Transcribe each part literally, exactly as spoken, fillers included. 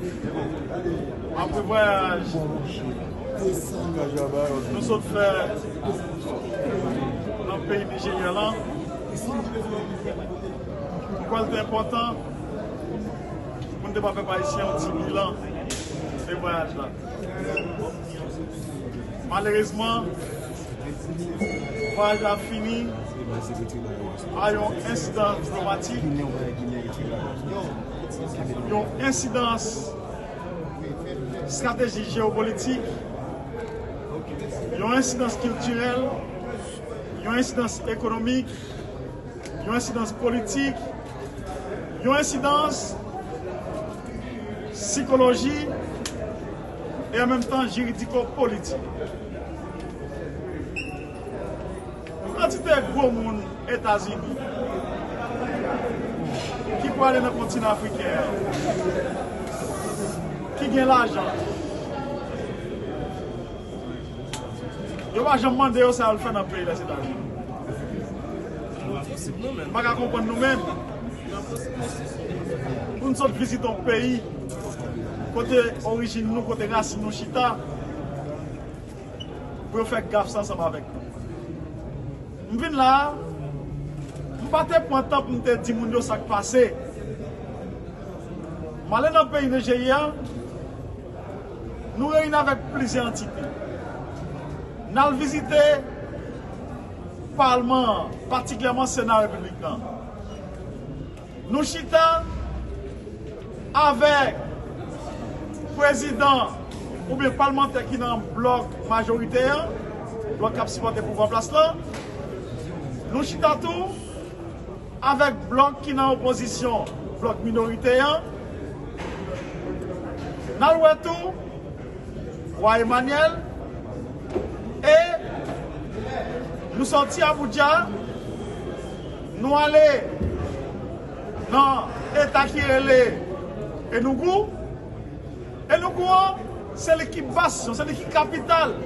Apre vwayaj nou sot fè nan peyi Nijerya lan, m kwè l te enpòtan pou n te ba pèp ayisyen yon ti bilan de vwayaj la. Malerezman, vwayaj la fini pa yon ensidan diplomatik, yon ensidans estrateji jewopolitik, yon ensidans kiltirèl, yon ensidans ekonomik, yon ensidans politik, yon ensidans sikoloji e an menm tan jiridiko-politik. Yon kantite gwo moun Etazini ki prale nan kontinan afriken an, ki gen lajan, yo pa janm mande yo sa yo al fè nan peyi Lèzetazini. M pa ka konprann nou menm. Pou n sot vizite yon peyi kote orijin nou, kote rasin nou chita, pou yo fè gaf sa ansanm avèk nou. M vin la a, m pa te pran tan pou m te di moun yo sa k pase. M ale nan peyi Nijerya, nou reyini avèk plizyè antite. N al vizite palman an, patikilyèman Sena Repiblik lan. Nou chita avèk prezidan oubyen palmantè ki nan blòk majorite an, blòk k ap sipòte pouvwa plas lan. Nou chita tou avèk blòk ki nan opozisyon, blòk minorite an. N al wè tou Wa Emmanuel, e nou sòti Abuja, nou ale nan eta ki rele Enugu. Enugu an, se li ki basyon, se li ki kapital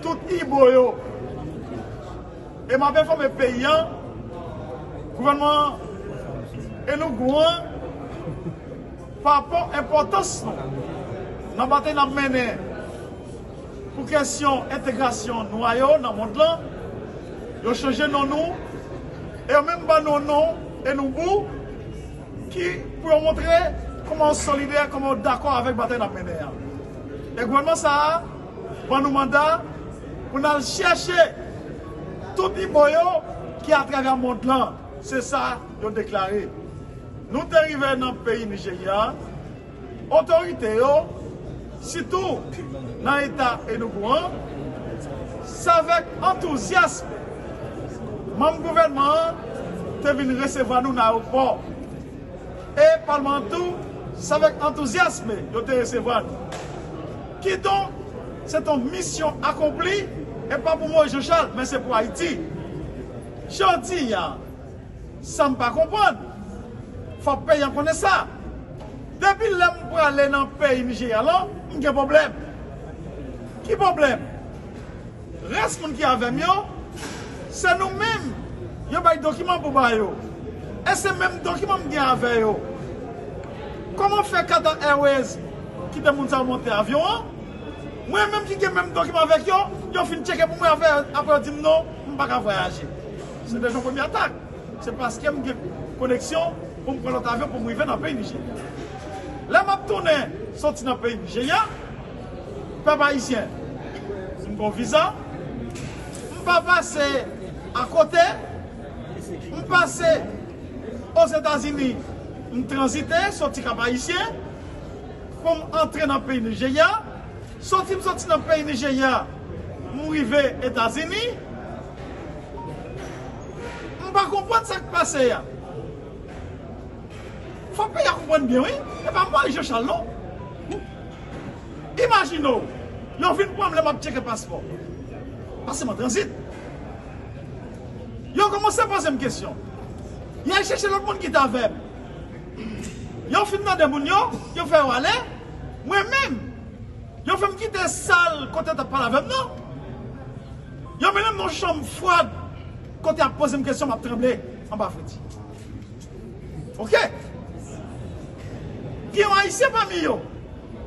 tout Ibo yo. E m ap enfòme peyi an, gouvènman Enugu an, pa rapò enpòtans nou nan batay n ap mennen pou kesyon entegrasyon nwa yo nan mond lan, yo chanje non nou, e yo menm ban nou non Enugu, ki pou yo montre kòman yo solidè, kòman yo dakò avèk batay n ap mennen an. E gouvènman sa a ban nou manda pou n al chèche tout Ibo yo ki atravè mond lan. Se sa yo deklare. Nou te rive nan peyi Nijerya, otorite yo, sitou nan eta Enugu an, s avèk antouzyasm, manm gouvènman an te vin resevwa nou nan ayewopò. E palman an tou, s avèk antouzyasm yo te resevwa nou. Kidonk, se t on misyon akonpli, e pa pou Moyiz Jan Chal, men se pou Ayiti. Jodi a, sa m pa konprann, fòk peyi an konnen sa. Depi lè m prale nan peyi Nijerya lan, m gen pwoblèm. Ki pwoblèm? Rès moun ki avè m yo, se nou menm yo bay dokiman pou ba yo. E se menm dokiman m gen avè yo. Kòman fè Qatar Airways kite moun sa yo monte avyon an? Mwen menm ki gen menm dokiman avèk yo, yo fin tcheke pou mwen avè, apre yo di m non, m pa ka vwayaje. Se deja yon premye atak. Se paske m gen koneksyon pou m pran lòt avyon pou m rive nan peyi Nijerya. Lè m ap tounen soti nan peyi Nijerya, pèp ayisyen, m gen yon viza, m pa pase akote, m pase Ozetazini, m tranzite, soti Kap Ayisyen, pou m antre nan peyi Nijerya, soti m soti nan peyi Nijerya, m rive Etazini, m pa konprann sa k pase a. Fòk peyi a konprann byen, wi. E pa mwen, Jean Charles, non. Imajine w, yo vin pran m lè m ap tcheke paspò. Paske m an tranzit. Yo kòmanse poze m kesyon. Yo al chèche lòt moun ki t avè m. Yo fin mande moun yo, yo fè yo ale. Mwen menm, yo fè m kite sal kote yo t ap pale avè m nan. Yo mennen m nan yon chanm fwad kote y ap poze m kesyon, m ap tranble anba fredi. Oke? Gen yon Ayisyen pami yo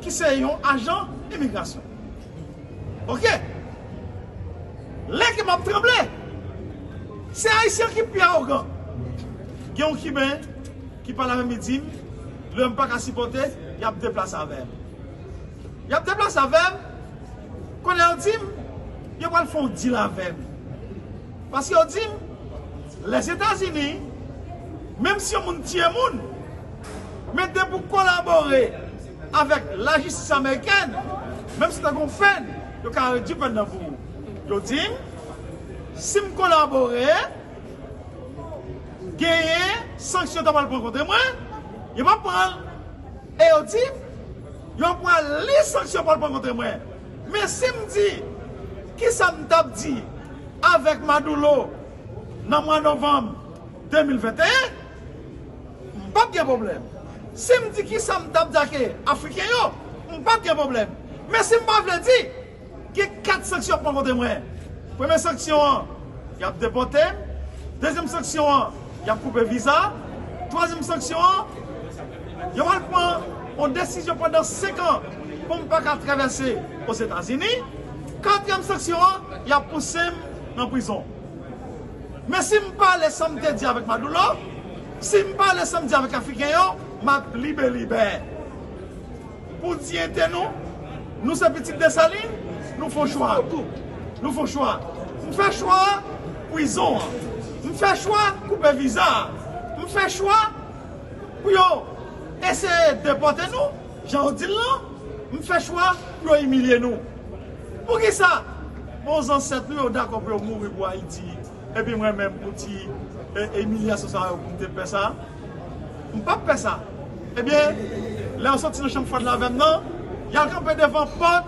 ki se yon ajan imigrasyon. Oke? Lè ke m ap tranble, se Ayisyen ki pi awogan. Gen yon Kiben ki pale avè m, li di m, lè m pa ka sipòte, y ap deplase avè m. Y ap deplase avè m, kounye a yo di m, yo pral fè yon deal avè m. Paske yo di m, Lèzetazini, menm si yon moun tiye moun, men depi w kolabore avèk lajistis amerikèn, menm si w ta gen yon pèn, yo ka redui pèn nan pou ou. Yo di m, si m kolabore, genyen sanksyon ta pral pran kont mwen, yo p ap pran l. E yo di m, yo pral li sanksyon pral pran kont mwen. Men si m di, kisa m t ap di avèk Maduro nan mwa novanm de mil venteyen, m p ap gen pwoblèm. Si m di kisa m t ap di ak Afriken yo, m p ap gen pwoblèm. Men si m pa vle di, gen kat sanksyon k pran kont mwen. Premye sanksyon an, y ap depòte m. Dezyèm sanksyon an, y ap koupe viza. Twazyèm sanksyon an, yo pral pran yon desizyon pandan senk an pou m pa ka travèse Ozetazini. Katriyèm sanksyon an, y ap pouse m nan prizon. Men si m pale sa m te di avèk Maduro, si m pale sa m di avèk Afriken yo, m ap libe libè. Pou diyite nou, nou se pitit Desalin, nou fè chwa. Nou fè chwa. M fè chwa prizon an. M fè chwa koupe viza a. M fè chwa pou yo eseye depòte nou, jan yo di l lan. M fè chwa pou yo imilye nou. Poukisa? Bon, zansèt nou yo dakò pou yo mouri pou Ayiti. Epi mwen menm pou ti, e, imilyasyon sa yo pou m te pè sa. M p ap pè sa. Ebyen, lè yo soti nan chanm fwad la avè m nan, y al kanpe devan pòt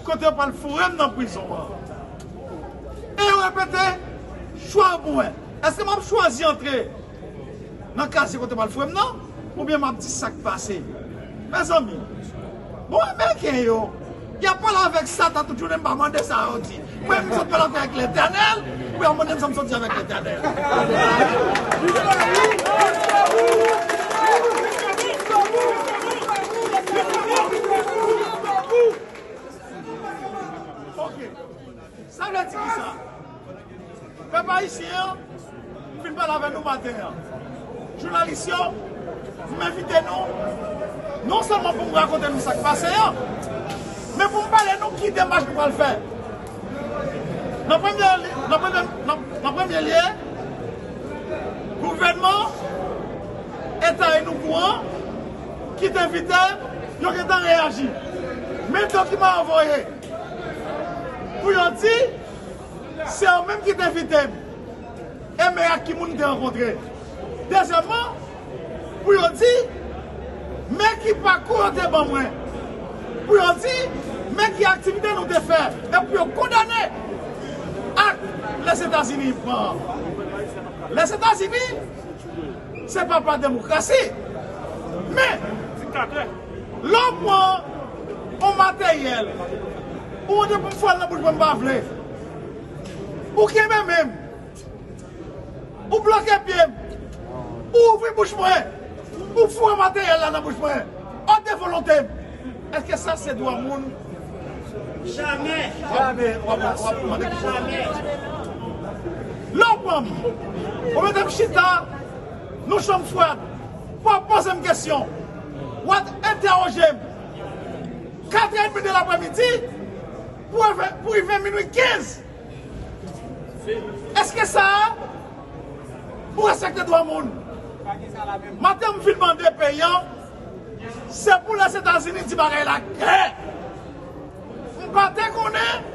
kote yo pral foure m nan prizon an. E yo repete chwa yo pou mwen. Èske m ap chwazi antre nan kazye kote yo pral foure m nan? Oubyen m ap di sa k pase? Mezanmi, bon, Ameriken yo, y ap pale avèk Satan tout jounen, m pa mande sa yo di. Mwen, m sot pale avèk Letènèl, pou y al mande m sa m sot di avèk Letènèl. Ok. Sa vle di kisa? Pèp ayisyen an, m vin pale avè nou maten an. Jounalis yo, m envite nou, non sèlman pou m rakonte nou sa k pase an, men pou m pale nou ki demach nou pral fè. Nan premye li-, nan premye, nan, nan premye lye, gouvènman Etazini kouran ki te envite m, yo gentan reyaji. Men dokiman yo voye pou yo di, se yo menm ki te envite m. E men ak ki moun m te rankontre. Dezyèmman, pou yo di, men ki pakou yo te ban mwen. Pou yo di, men ki aktivite nou te fè. E pou yo kondane ak Lèzetazini pran. Lèzetazini, se papa demokrasi. Men, lè w pran yon materyèl, ou mande pou m foure l nan bouch mwen, m pa vle. Ou kenbe men m, ou bloke pye m, ou ouvri bouch mwen, ou foure materyèl la nan bouch mwen, òd de volonte m. Èske sa se dwa moun? Jamè. Jamè. W ap, w ap, w ap mande kisa? Jamè. Lè w pran m, ou mete m chita nan chanm fwad, w ap poze m kesyon, w ap entèwoje m. Katrè edmi de laprèmidi pou rive, pou rive minui kenz. Èske sa a ou respekte dwa moun? Maten m vin mande peyi an, se pou Lèzetazini di bagay la klè. M pa te konnen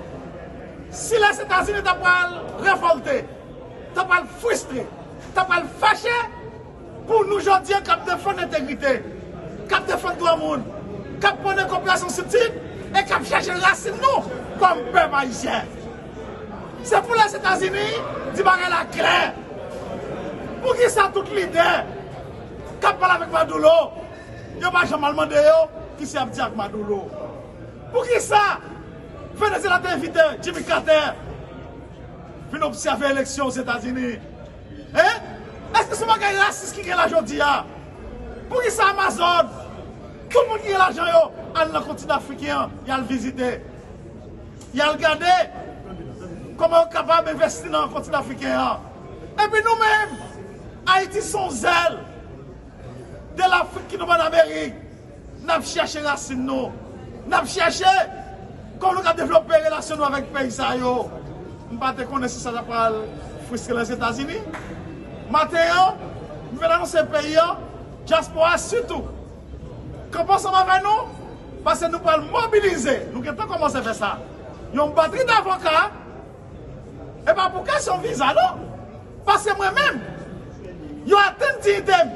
si Lèzetazini ta pral revòlte, ta pral fristre, ta pral fache, pou nou jodi a k ap defann entegrite, k ap defann dwa moun, k ap pwone koperasyon sibtid e k ap chèche rasin nou kòm pèp ayisyen. Se pou Lèzetazini di bagay la klè. Poukisa tout lidè k ap pale avèk Maduro, yo pa janm al mande yo kisa y ap di ak Maduro? Poukisa Venezyela te envite Jimmy Carter vin obsève eleksyon Ozetazini? Hein? Èske se yon bagay rasis ki gen la jodi a? Poukisa Amazòn Tout moun ki gen lajan yo, al nan kontinan afriken an, y al vizite. Y al gade kòman yo kapab envesti nan kontinan afriken an. Epi nou menm, Ayiti se yon zèl de Lafrik ki nan Pann Amerik. N ap chèche rasin nou. N ap chèche kòman nou ka devlope relasyon nou avèk peyi sa yo. M pa te konnen si sa ta pral fristre Lèzetazini. Maten an, m vin anonse peyi an, dyaspora sitou, kanpe ansanm avè nou, paske nou pral mobilize, nou gentan kòmanse fè sa, yon batri davoka, e pa pou kesyon viza non, paske mwen menm, yo atenn diyite m,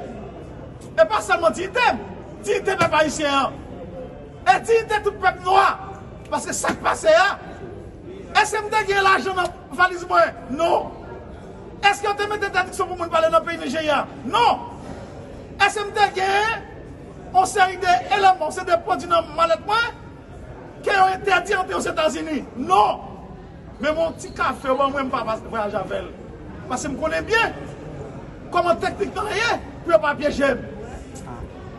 e pa sèlman diyite m, diyite pèp ayisyen an, e diyite tout pèp nwa, paske sa k pase a, èske m te gen lajan nan valiz mwen? Non. Èske yo te mete entèdiksyon pou moun pale nan peyi Nijerya? Non. Èske m te gen yon seri de eleman, yon seri de pwodui nan malèt mwen ke yo entèdi antre Ozetazini? Non. Menm yon ti kafe yo ban mwen, m pa vwayaje avè l. Paske m konnen byen kòman teknik lan ye pou yo pa pyeje m.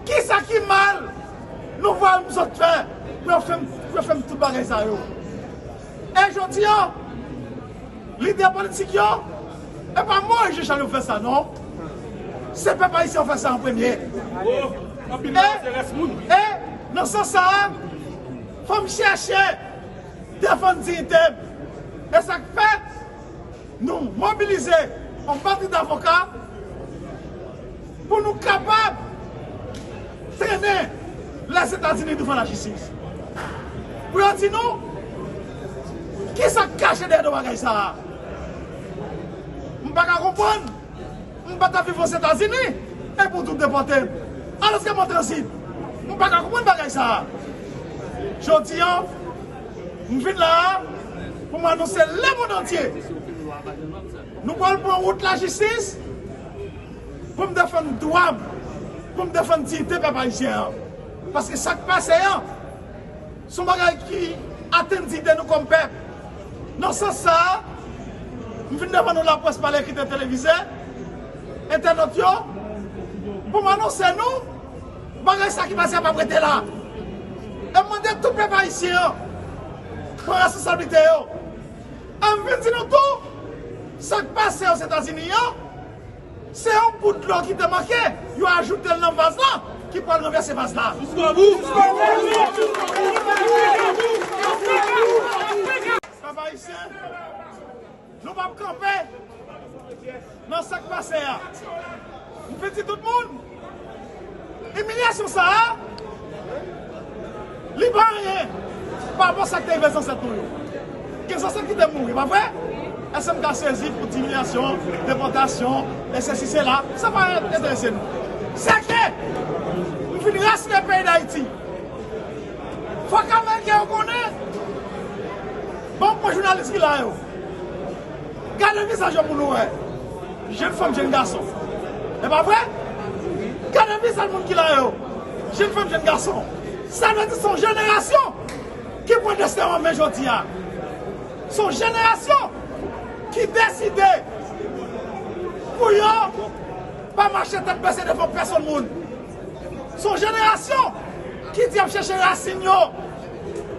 Kisa ki mal nou vwal m sot fè pou yo fè m, pou yo fè m tout bagay sa yo? E jodi a, lidè politik yo, e pa Moyiz Jechal yo fè sa non. Se pèp ayisyen yo fè sa an premye. E, e nan sans sa a, fò m chèche defann diyite m. E sa k fè nou mobilize yon batri davoka pou nou kapab trennen Lèzetazini douvan lajistis. Pou yo di nou, kisa k kache dèyè do bagay sa a? M pa ka konprann. M pa t ap viv Ozetazini, epi w di w depòte m. Alòske m an tranzit. M pa ka konprann bagay sa a. Jodi a, m vin la a pou m anonse lemonn antye. Nou pral pran wout lajistis pou m defann dwa m, pou m defann diyite pèp ayisyen an. Paske sa k pase an, se yon bagay ki atenn diyite nou kòm pèp. Nan sans sa a, m vin devan nou laprès pa lekri, televize, entènòt yo, pou m anonse nou, bagay sa ki pase a p ap rete la. E m mande tout pèp ayisyen an pran responsablite yo. E m vin di nou tou, sa k pase Ozetazini an, se yon gout dlo ki te manke, yo ajoute l nan vaz la, ki pral ranvèse vaz la. Jiskobou! Pèp ayisyen, nou p ap kanpe nan sa k pase a. M vin di tout moun, imilyasyon sa a, li pa anyen pa rapò sa k te rive zansèt nou yo. Gen zansèt ki te mouri, pa vre? Èske m ka sezi pou imilyasyon, depòtasyon, e sesi, sela? Sa pa enterese nou. Se ke m vin rasyone peyi Dayiti. Fòk Ameriken yo konnen. Bon, pran jounalis ki la yo. Gade vizaj yo pou nou wè. Jèn fanm, jèn gason. E pa vre? Gade vizaj moun ki la yo. Jèn fanm, jèn gason. Sa vle di se yon jenerasyon ki pran desten yo an men jodi a. Se yon jenerasyon ki deside pou yo pa mache tèt bese devan pèsonn moun. Se yon jenerasyon ki di y ap chèche rasin yo.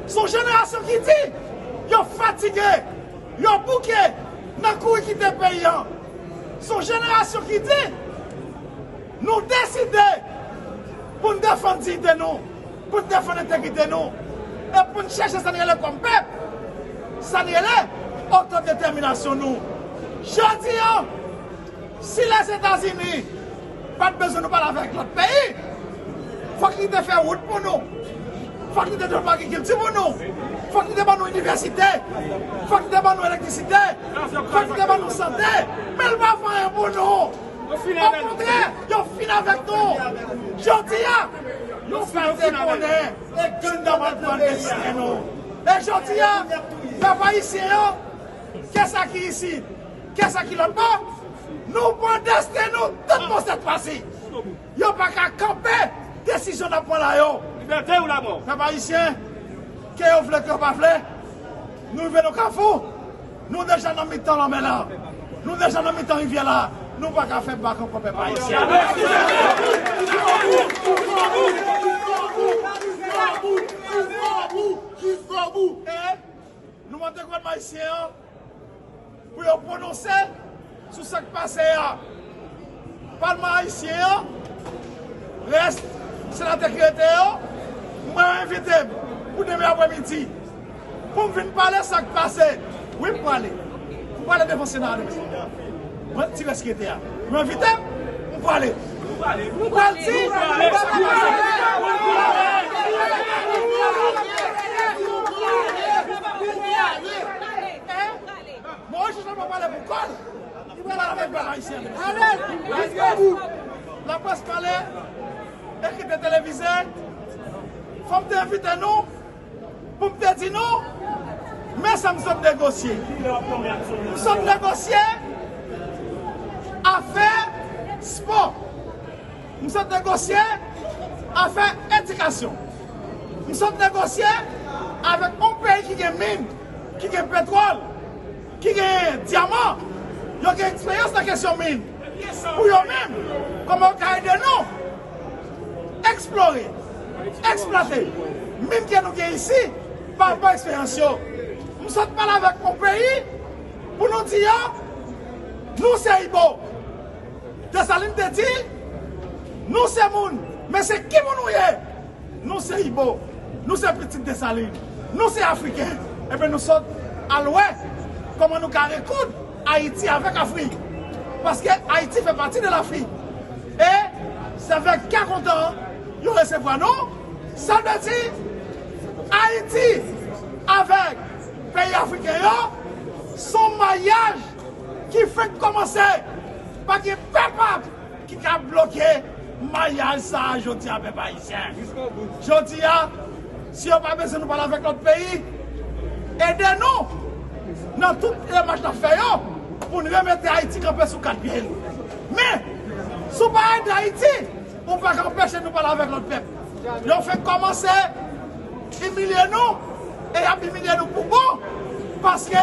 Se yon jenerasyon ki di yo fatige, yo bouke nan kouri kite peyi an. Se yon jenerasyon ki di nou deside pou n defann diyite nou, pou n defann entegrite nou, e pou n chèche sa n rele kòm pèp, sa n rele otodetèminasyon nou. Jodi a, si Lèzetazini pa t bezwen nou pale avèk lòt peyi, fòk li te fè wout pou nou. Fòk li te devlope agrikilti pou nou. Fòk li te ban nou inivèsite. Fòk li te ban nou elektrisite. Fòk li te ban nou sante. Men l pa fè anyen pou nou. Okontrè, yo fin avèk nou. Jodi a, nou pa te konnen si n ta pral pran desten nou. E jodi a, pèp ayisyen yo, ke sa ki isit, ke sa ki lòt bò, nou pran desten nou tout bon sèt pase. Yo pa ka kanpe desizyon n ap pran la yo. Libète ou lamò. Pèp ayisyen, ke yo vle, ke yo pa vle, nou rive nan kafou. Nou deja nan mitan lanmè la. Nou deja nan mitan rivyè la. Nou pa ka fè bak ankò, pèp ayisyen. Yo pwononse sou sa k pase a. Palman ayisyen an, rès senatè ki rete yo, mwen yo envite m pou demen aprèmidi pou m vin pale sa k pase. Wi, m prale. M prale devan Sena a demen. Mwen, ti rès ki rete a. Yo envite m, m prale. M pral di sa k pase. Moyiz Jan Jean pa pale pou kò l. Li pral avèk pèp ayisyen. Laprès pale, ekri te televize, fò m te envite nou, pou m te di nou, men sa m sot negosye. M sot negosye afè spò. M sot negosye afè edikasyon. M sot negosye avèk yon peyi ki gen min, ki gen petwòl, ki gen dyaman. Yo gen eksperyans nan kesyon min. Pou yo menm, kòman yo ka ede nou eksplore, eksplwate min ke nou gen isi pa rapò a eksperyans yo. M sot pale avèk yon peyi pou nou di yo, nou se Ibo. Desalin te di, nou se moun, men se ki moun ou ye? Nou se Ibo, nou se pitit Desalin, nou se Afriken. Ebyen, nou sot al wè kòman nou ka rekoud Ayiti avèk Afrik. Paske Ayiti fè pati de Lafrik. E se avèk kè kontan yo resevwa nou. Sa vle di, Ayiti avèk peyi afriken yo, se yon mayaj ki fenk kòmanse. Pa gen pèp ki ka bloke mayaj sa a jodi a, pèp ayisyen. Jodi a, si yo pa bezwen nou pale avèk lòt peyi, ede nou nan tout demach n ap fè yo pou n remete Ayiti kanpe sou kat pye l. Men, si w pa ede Ayiti, ou pa ka anpeche nou pale avèk lòt pèp. Yo fenk kòmanse imilye nou, e y ap imilye nou pou bon, paske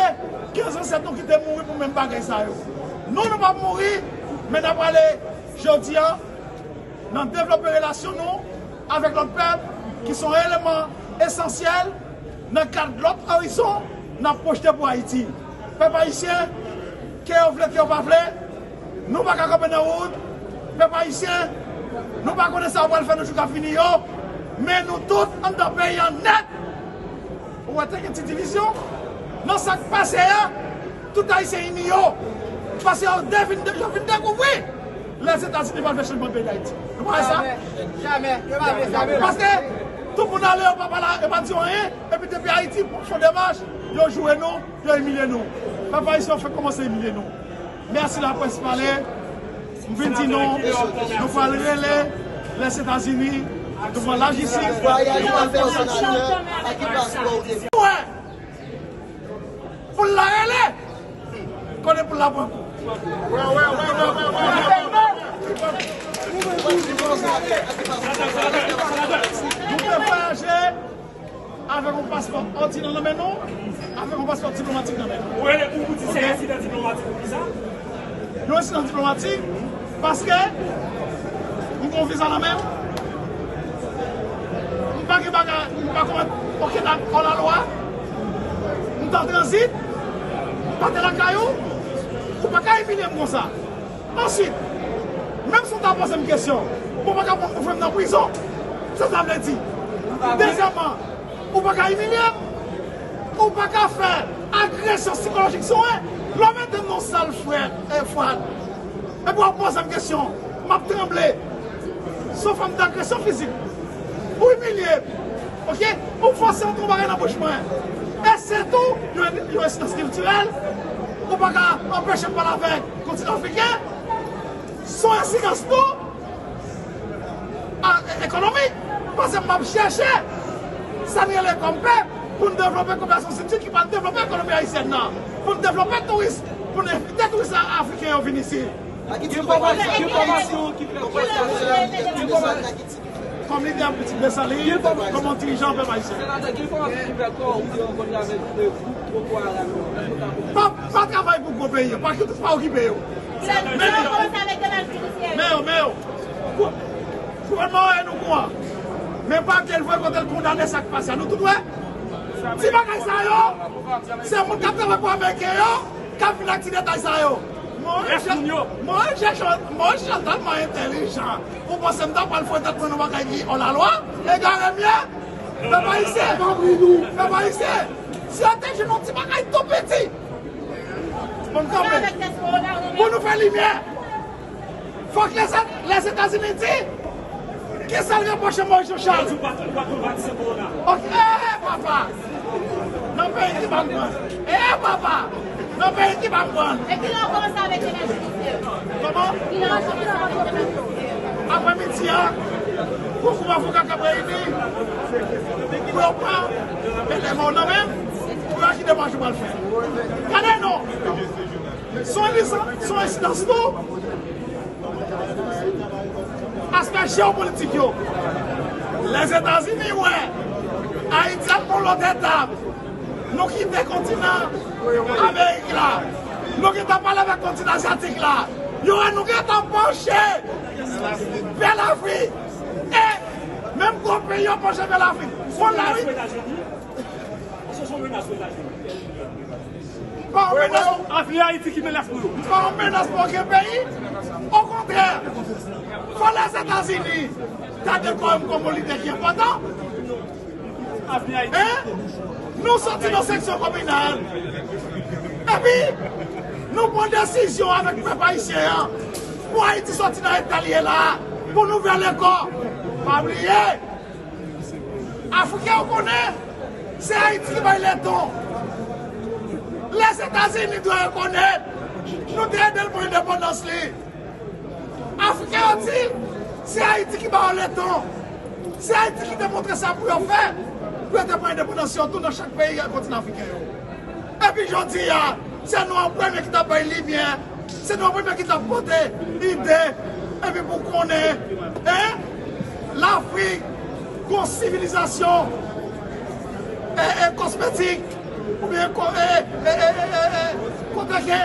gen zansèt nou ki te mouri pou menm bagay sa yo. Nou, nou p ap mouri, men n ap prale jodi a nan devlope relasyon nou avèk lòt pèp ki se yon eleman esansyèl nan kad lòt orizon n ap pwojte pou Ayiti. Pèp ayisyen, ke yo vle, ke yo pa vle, nou pa ka kanpe nan wout. Pèp ayisyen, nou pa konnen sa yo pral fè nan jou k ap vini yo, men nou tout anndan peyi a nèt. Ou wè, te gen ti divizyon nan sa k pase a, tout Ayisyen ini yo. Paske yo devin, yo vin dekouvri Lèzetazini pral fè chanjman peyi Dayiti. Nou pa wè sa? Jamè. Jamè. Yo pa vle sa menm. Paske tout moun ale, yo pa pale, yo pa di yo anyen, epi depi Ayiti fè demach, yo joure nou, yo imilye nou. Pèp ayisyen, yo fenk kòmanse imilye nou. Mèsi laprès pale. M vin di nou, nou pral rele Lèzetazini devan lajistis. Vwayaj w ap fè, senatè, ak ki paspò w te gen? Wè! Poul la rele! Konnen poul la pran kou. Nou te vwayaje avèk yon paspò òdinè nan men nou, avèk yon paspò diplomatik nan men nou. Ou rele pou, pou di se ensidan diplomatik pou kisa? Yon ensidan diplomatik, paske m gen yon viza nan men m, m pa gen bagay, m pa konmèt okenn ak òlalwa, m t an tranzit, m pa te lakay ou, ou pa ka imilye m konsa. Answit, menm si w ta poze m kesyon, bon, w pa ka pran m pou fè m nan prizon. Sa sa vle di? Dezyèmman, ou pa ka imilye m. Ou pa ka fè agresyon sikolojik sou mwen. Lè w mete m nan sal frè, e, fwad, epi w ap poze m kesyon, m ap tranble. Se yon fòm dagresyon fizik. Ou imilye m, oke? Ou fòse yon bagay nan bouch mwen. E se tou yon, yon ensidans kiltirèl. Ou pa ka anpeche m pale avèk kontinan afriken. Se yon ensidans tou a, e, ekonomik. Paske m ap chèche sa n rele kòm pèp pou n devlope kooperative ki pral devlope ekonomi ayisyèn nan, pou n devlope touris, pou n envite touris a-, afriken yo vin isi. Kòm lidè politik Desalin, kòm yon dirijan pèp ayisyen. Pa, pa travay pou gwo peyi yo, pa, pa okipe yo. Men yo, men yo, men yo. Gou-, gouvènman an e nou kou an. Men papye l voye kote l kondane sa k pase a. Nou tout wè. Ti bagay sa yo, se moun k ap travay pou Ameriken yo, K ap vin ak ti detay sa yo. Moyiz Jan-, Moyiz Jan-, Moyiz Jan tèlman entèlijan. Ou panse m ta pral fwete tèt mwen nan bagay ki òlalwa? Egare m ye? Pèp ayisyen! Pèp ayisyen! Si yo te jwenn yon ti bagay tou piti, bon, kanpe. Pou nou fè limyè. Fòk lè, Lèzetazini di kisa l repwoche Moyiz Jan Chal. Ok, eh, papa. Nan peyi ki pa m pran. Eh, papa. Nan peyi ki pa m pran. E kilè w kòmanse avèk Emergence? Kòman? Kilè w kòmanse avèk Emergence? Aprèmidi a, pou gwoup avoka k ap reyini, pou yo pran elèman yo nan men, pou yo ki demach yo pral fè. Gade non. Son, son ensidans tou. Aspè jewopolitik yo. Lèzetazini wè Ayiti ap pran lòt etap. Nou kite kontinan Amerik la. Nou gentan pale avèk kontinan Azyatik la. Yo wè nou gentan panche vè Lafrik. E menm gwo peyi yo panche vè Lafrik. Bon, la, wi. Pa yon menas. Avni Ayiti ki menas pou yo. Pa yon menas pou okenn peyi. Okontrè, fò Lèzetazini gade kò yo kòm yon lidè ki enpòtan. Avni Ayiti. Hein? Nou soti nan seksyon kominal. Epi, nou pran desizyon avèk pèp ayisyen an pou Ayiti soti nan eta l ye la, pou nou vè lekò. Pa bliye, Afriken yo konnen se Ayiti ki bay leson. Lèzetazini dwe rekonèt nou te ede l pran endepandans li. Afriken yo di se Ayiti ki ba yo leson. Se Ayiti ki te montre sa pou yo fè, pou yo te pran endepandans yo tou nan chak peyi kontinan afriken yo. Epi jodi a, se nou an premye ki t ap bay limyè, se nou an premye ki t ap pote ide, epi pou konnen, hein, Lafrik gon sivilizasyon, e, e, kosmetik, oubyen ko-, e, e, e, e, e, e, kote ke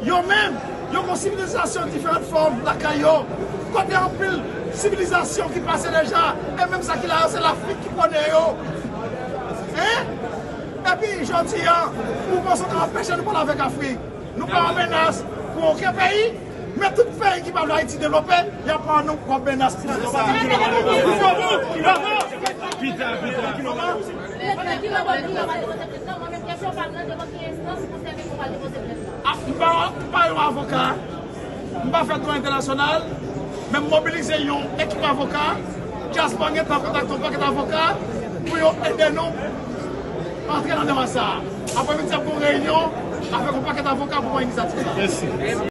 yo menm, yo gon sivilizasyon diferan fòm lakay yo, kote anpil sivilizasyon ki pase deja, e menm sa ki la yo, se Lafrik ki pwone yo. Hein? Epi, jodi a, ou panse w ta anpeche nou pale avèk Afrik? Nou pa yon menas pou okenn peyi, men tout peyi ki pa vle Ayiti devlope, y ap pran nou kòm menas pou yo. Pita, pita. Ah, m pa, m pa yon avoka. M pa fè dwa entènasyonal, men m mobilize yon ekip avoka. Dyaspora gentan kontakte yon pakèt avoka pou yo ede nou antre nan demach sa a. Aprèmidi, ap gen yon reyinyon avèk yon pakèt avoka pou pran inisyativ sa a. Mèsi.